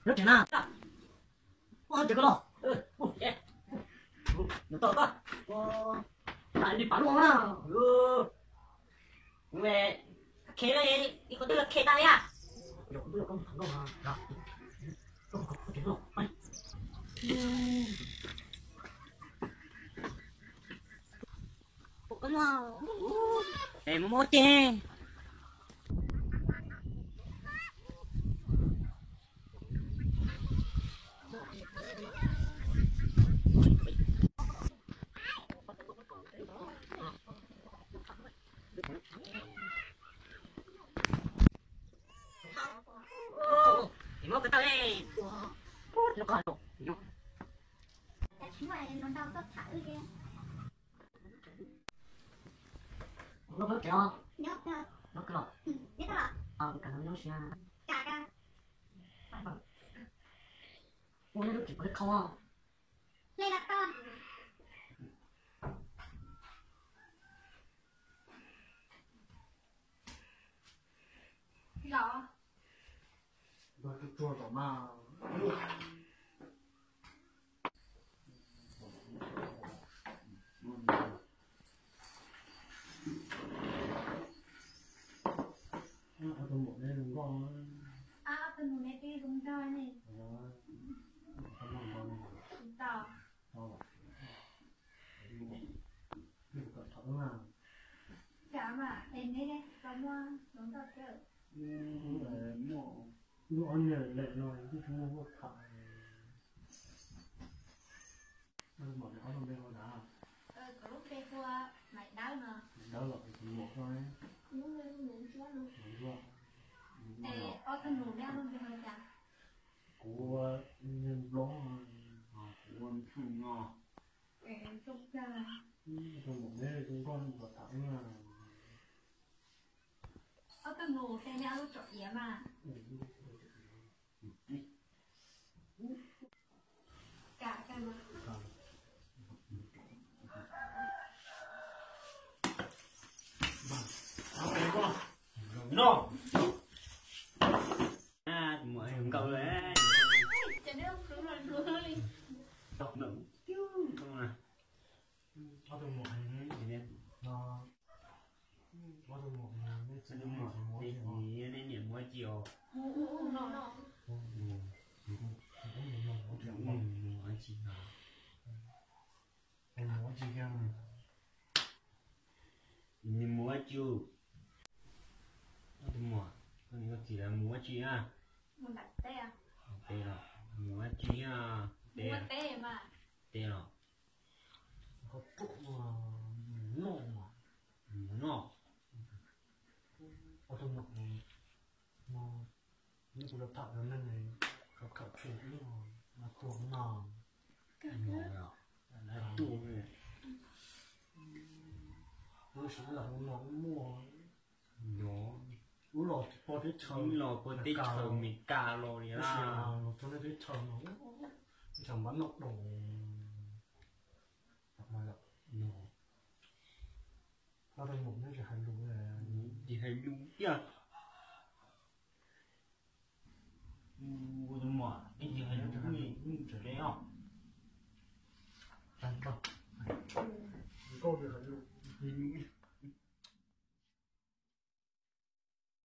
Lub tsev na. Ua tsev koj los. Nws tau koj. Li pam lub na. Khe, ib qhov twb khe tag li a. Es muaj muaj ces. Tus muam ne zoo nkauj. Tus muam ne twb zoo nkauj ne. Tau. Kam mas es neb tau muaj hluas nkauj thiab? Muaj, lub ob niag lem no twb tsis muaj muaj tham. Ob tug muam ob tug npe hu cas? Kuv lub npe hu Maiv Dawb no. Maiv Dawb los tus muam koj? Ntsuab, Ntsuab. Es ob tug nus neb ob tug npe hu cas? Kuv ua Nplob, kuv ua Ntxooj no. Ntxooj Plag. Tus muam neb zoo nkauj puas tham wb na? Ob tug nus npe neb ob lub tsom iav mas. Ob tug muam, nej niam muab ci os. Muab ci, muab ci. Ob tug muam, koj niam koj txiv lawv mus ua tsi na? Mus nram teb. Teb los mus ua tsi na? Teb, teb los. Mus noj. Mus noj. Ob tug muam, neb kuv los tham cov neeg khawv khawv tshwm ib mas tuag no. Tuag. Lub sij hawm no muaj, wb los puag teb chaws, wb los puag teb chaws Amelikas los li na. Los txog nej teb chaws no, teb chaws npab noj doos. Ob tug muam neb tsis hais lus, tsis hais lus tiag. Ua tus muam, ib tug hais lus mus tsev os. Tag nrho. Nkauj li hais lus, hais lus